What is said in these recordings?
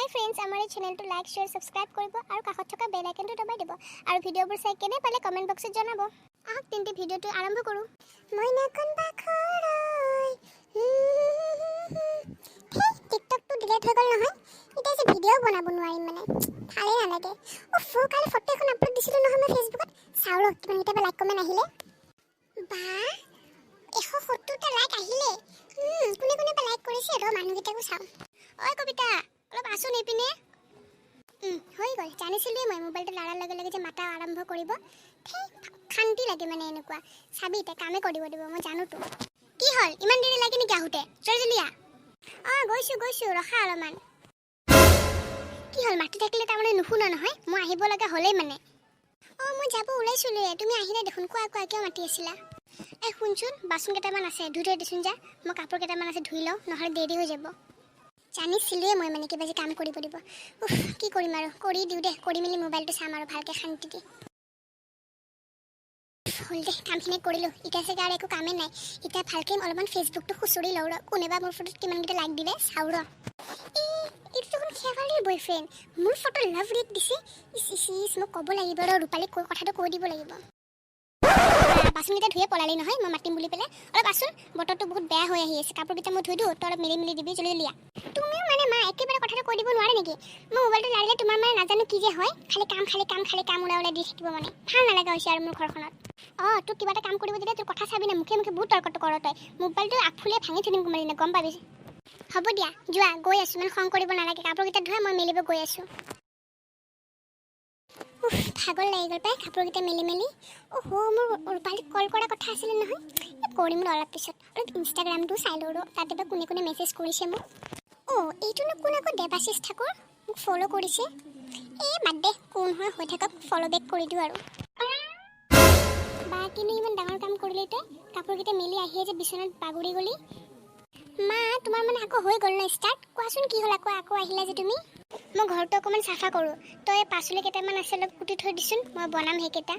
হাই friends, আমাৰ এই চেনেলটো লাইক, শ্বেয়াৰ, ছাবস্ক্ৰাইব কৰিব আৰু কাষত থকা বেল আইকনটো দবাই দিব আৰু ভিডিঅ'বোৰ চাই কেনে পালে কমেণ্ট বক্সত জনাব। আহক তেন্তে, ভিডিঅ'টো আৰম্ভ কৰোঁ। মইনাকণ বাখৰৈ। টিকটকটো ডিলিট হৈ গ'ল নহয়, এতিয়া যে ভিডিঅ' বনাব নোৱাৰিম মানে ভালেই নালাগে। উফ, কালি ফটো এখন আপলোড দিছিলোঁ নহয় মই ফেচবুকত। চাওঁ ৰ, কিমানকেইটা বা লাইক কমেণ্ট আহিলে বা। 170টা লাইক আহিলে। কোনে কোনে বা লাইক কৰিছে, ৰ মানুহকেইটাকো চাওঁ। ঐ কবিতা, অলপ আছোন এইপিনে। হৈ গ'ল, জানিছিলোঁৱে মই মোবাইলটো লাৰাৰ লগে লগে যে মাতা আৰম্ভ কৰিব। সেই শান্তি লাগে মানে এনেকুৱা। চাবি, এতিয়া কামে কৰিব দিব, মই জানোতো। কি হ'ল, ইমান দেৰি লাগে নেকি আহোঁতে? জলদি জলদি আহ। অঁ, গৈছোঁ গৈছোঁ, ৰখা অলপমান। কি হ'ল, মাতি থাকিলে তাৰমানে নুশুনা নহয়? মই আহিব লগা হ'লেই মানে। অঁ, মই যাব ওলাইছিলোঁৱে, তুমি আহিলে দেখোন। কোৱা কোৱা, কিয় মাতি আছিলা? এই শুনচোন, বাচন কেইটামান আছে, ধুই থৈ দেচোন যা। মই কাপোৰ কেইটামান আছে, ধুই লওঁ, নহ'লে দেৰি হৈ যাব। জানিছিলোঁৱে মই মানে কিবা যে কাম কৰিব দিব। উফ, কি কৰিম আৰু, কৰি দিওঁ দে। কৰি মেলি মোবাইলটো চাম আৰু ভালকৈ শান্তি দি। হ'ল দে, কামখিনি কৰিলোঁ। এতিয়া চাগে আৰু একো কামেই নাই। এতিয়া ভালকৈ অলপমান ফেচবুকটো খুচৰি লওঁ ৰ, কোনেবা মোৰ ফটোত কিমানকেইটা লাইক দিলে চাওঁ ৰ। এই এইটো দেখোন শেৱালিৰ বয়ফ্ৰেণ্ড, মোৰ ফটো লাভ ৰিয়েক্ট দিছে। ইচ ইচ ইচ, মোক ক'ব লাগিব ৰ, ৰূপালীক কৈ কথাটো কৈ দিব লাগিব। বাচনকেইটা ধুয়ে পলালি নহয় মই মাতিম বুলি পেলাই। অলপ আছোন, বতৰটো বহুত বেয়া হৈ আহি আছে। কাপোৰকেইটা মই ধুই দিওঁ, তই অলপ মেলি মেলি দিবি। জলদি জলদি আহ। তুমিও মানে মা, একেবাৰে কথাটো কৈ দিব নোৱাৰে নেকি? মই মোবাইলটো লাৰিলে তোমাৰ মানে নাজানো কি যে হয়, খালি কাম, খালি কাম, খালি কাম ওলাই ওলাই দি থাকিব। মানে ভাল নালাগা হৈছে আৰু মোৰ ঘৰখনত। অঁ, তোক কিবা এটা কাম কৰিব দিলে তোৰ কথা চাবি না, মুখে মুখে বহুত তৰ্কটো কৰ তই। মোবাইলটো আগফুলিয়ে ভাঙি থৈ দিম কোনোবা দিনা, গম পাবি। হ'ব দিয়া, যোৱা, গৈ আছোঁ। ইমান খং কৰিব নালাগে। কাপোৰকেইটা ধোৱা, মই মেলিব গৈ আছোঁ। উফ, ভাগৰ লাগি গ'ল পাই কাপোৰকেইটা মেলি মেলি। অহ, মোৰ ৰূপালীক কল কৰা কথা আছিলে নহয়। এই কৰিম ৰ অলপ পিছত। অলপ ইনষ্টাগ্ৰামটো চাই লওঁ ৰ, তাতে বা কোনে কোনে মেছেজ কৰিছে মোক। অ', এইটোনো কোন আকৌ? দেৱাশিষ ঠাকুৰ মোক ফ'ল' কৰিছে। এই বাদ দে, কোন হয় হৈ থাকক, ফ'ল' বেক কৰি দিওঁ আৰু। বা, কিনো ইমান ডাঙৰ কাম কৰিলি তই? কাপোৰকেইটা মেলি আহিয়ে যে বিচনাত বাগৰি গ'লি। মা, তোমাৰ মানে আকৌ হৈ গ'ল ন ষ্টাৰ্ট? কোৱাচোন, কি হ'ল আকৌ? আকৌ আহিলা যে তুমি? মই ঘৰটো অকণমান চাফা কৰোঁ, তই পাচলি কেইটামান আছে, অলপ কুটি থৈ দিচোন, মই বনাম সেইকেইটা।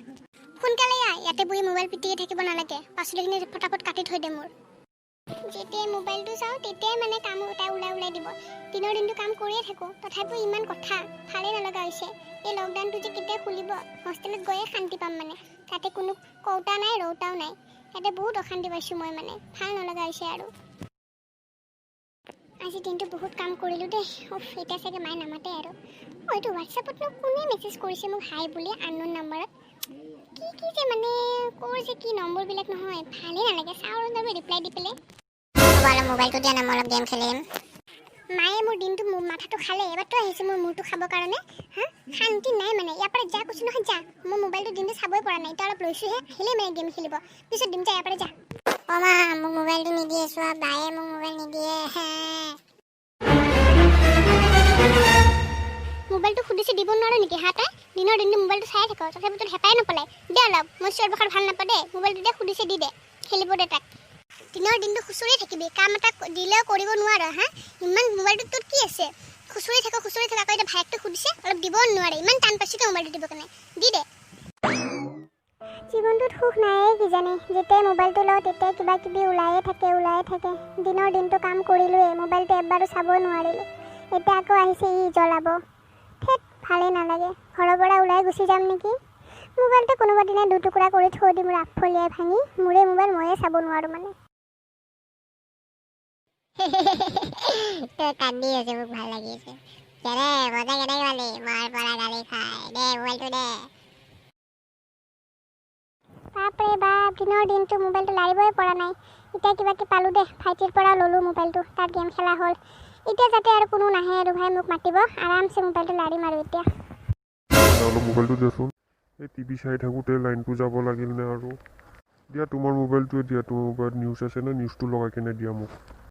সোনকালে আহ, ইয়াতে বহি মোবাইল পিটিকি থাকিব নালাগে। পাচলিখিনি ফটাফট কাটি থৈ দে মোৰ। যেতিয়াই মোবাইলটো চাওঁ, তেতিয়াই মানে কাম এটা ওলাই ওলাই দিব। দিনৰ দিনটো কাম কৰিয়ে থাকোঁ, তথাপিও ইমান কথা, ভালেই নলগা হৈছে। এই লকডাউনটো যে কেতিয়া খুলিব, হোষ্টেলত গৈয়ে শান্তি পাম। মানে তাতে কোনো কওতা নাই, ৰৌতাও নাই। ইয়াতে বহুত অশান্তি পাইছোঁ মই, মানে ভাল নলগা হৈছে আৰু। আজি দিনটো বহুত কাম কৰিলোঁ দেই। উফ, এতিয়া চাগে মায়ে নামাতে আৰু। অঁ, এইটো হোৱাটছএপতনো কোনে মেছেজ কৰিছে মোক হাই বুলি আননোন নাম্বাৰত? কি কি যে মানে ক'ৰ যে কি নম্বৰবিলাক নহয়, ভালেই নালাগে। চাওঁ আৰু ৰিপ্লাই দি পেলাই। হ'ব, অলপ মোবাইলটো দিয়া না, মই অলপ গেম খেলিম। মায়ে মোৰ দিনটো মোৰ মাথাটো খালে। এবাৰতো আহিছে মোৰ মূৰটো খাবৰ কাৰণে। হা, শান্তি নাই মানে। ইয়াৰ পৰা যা কৈছোঁ নহয়, যা। মই মোবাইলটো দিনটো চাবই পৰা নাই, এতিয়া অলপ লৈছোঁহে, আহিলেই মানে গেম খেলিব। পিছত দিম, যা ইয়াৰ পৰা যা। অ' মা, মোক মোবাইলটো নিদিয়ে। চোৱা, বায়ে মোক মোবাইল নিদিয়ে হে। মোবাইলটো সুধিছে, দিব নোৱাৰো নেকি? হা, তই দিনৰ দিনটো মোবাইলটো চাই থাক, তথাপি তোৰ হেঁপাই নপলাই। দে অলপ, মই চিঞৰ বাখৰ ভাল নাপাওঁ দে। মোবাইলটো দে, সুধিছে দি দে, খেলিব দে তাক। দিনৰ দিনটো খুচৰি থাকিবি, কাম এটা দিলেও কৰিব নোৱাৰ। হা, ইমান মোবাইলটোত তোৰ কি আছে? খুচৰি থাক, খুচৰি থাক। আকৌ এতিয়া ভায়েকটো সুধিছে, অলপ দিব নোৱাৰে। ইমান টান পাইছে তই মোবাইলটো দিব কাৰণে? দি দে। জীৱনটোত সুখ নায়েই কিজানি। যেতিয়াই মোবাইলটো লওঁ, তেতিয়াই কিবা কিবি ওলায়ে থাকে, ওলায়ে থাকে। দিনৰ দিনটো কাম কৰিলোৱেই, মোবাইলটো এবাৰো চাব নোৱাৰিলোঁ। এতিয়া আকৌ আহিছে ই জ্বলাব। ধেত, ভালেই নালাগে। ঘৰৰ পৰা ওলাই গুচি যাম নেকি? মোবাইলটো কোনোবা দিনা দুটুকুৰা কৰি থৈ দিম আফলিয়াই ভাঙি। মোৰে মোবাইল, ময়ে চাব নোৱাৰোঁ মানে। তই কান্দি আছে, মোক ভাল লাগি আছে। কেনে মজা, কেনেকে পালি মাৰ পৰা গালি খাই? দে মোবাইলটো দে। বাপৰে বাপ, দিনৰ দিনটো মোবাইলটো লাৰিবই পৰা নাই। এতিয়া কিবাকে পালোঁ দে, ভাইটিৰ পৰা ল'লোঁ মোবাইলটো, তাত গেম খেলা হ'ল। এতিয়া যাতে আৰু কোনো নাহে আৰু ভাই মোক মাতিব, আৰামছে মোবাইলটো লাৰিম আৰু এতিয়া। অলপ মোবাইলটো দিয়াচোন। এই টিভি চাই থাকোঁতে লাইনটো যাব লাগিল নে আৰু। দিয়া, তোমাৰ মোবাইলটোৱে দিয়া। তোমাৰ মোবাইলত নিউজ আছে ন, নিউজটো লগাই কিনে দিয়া মোক।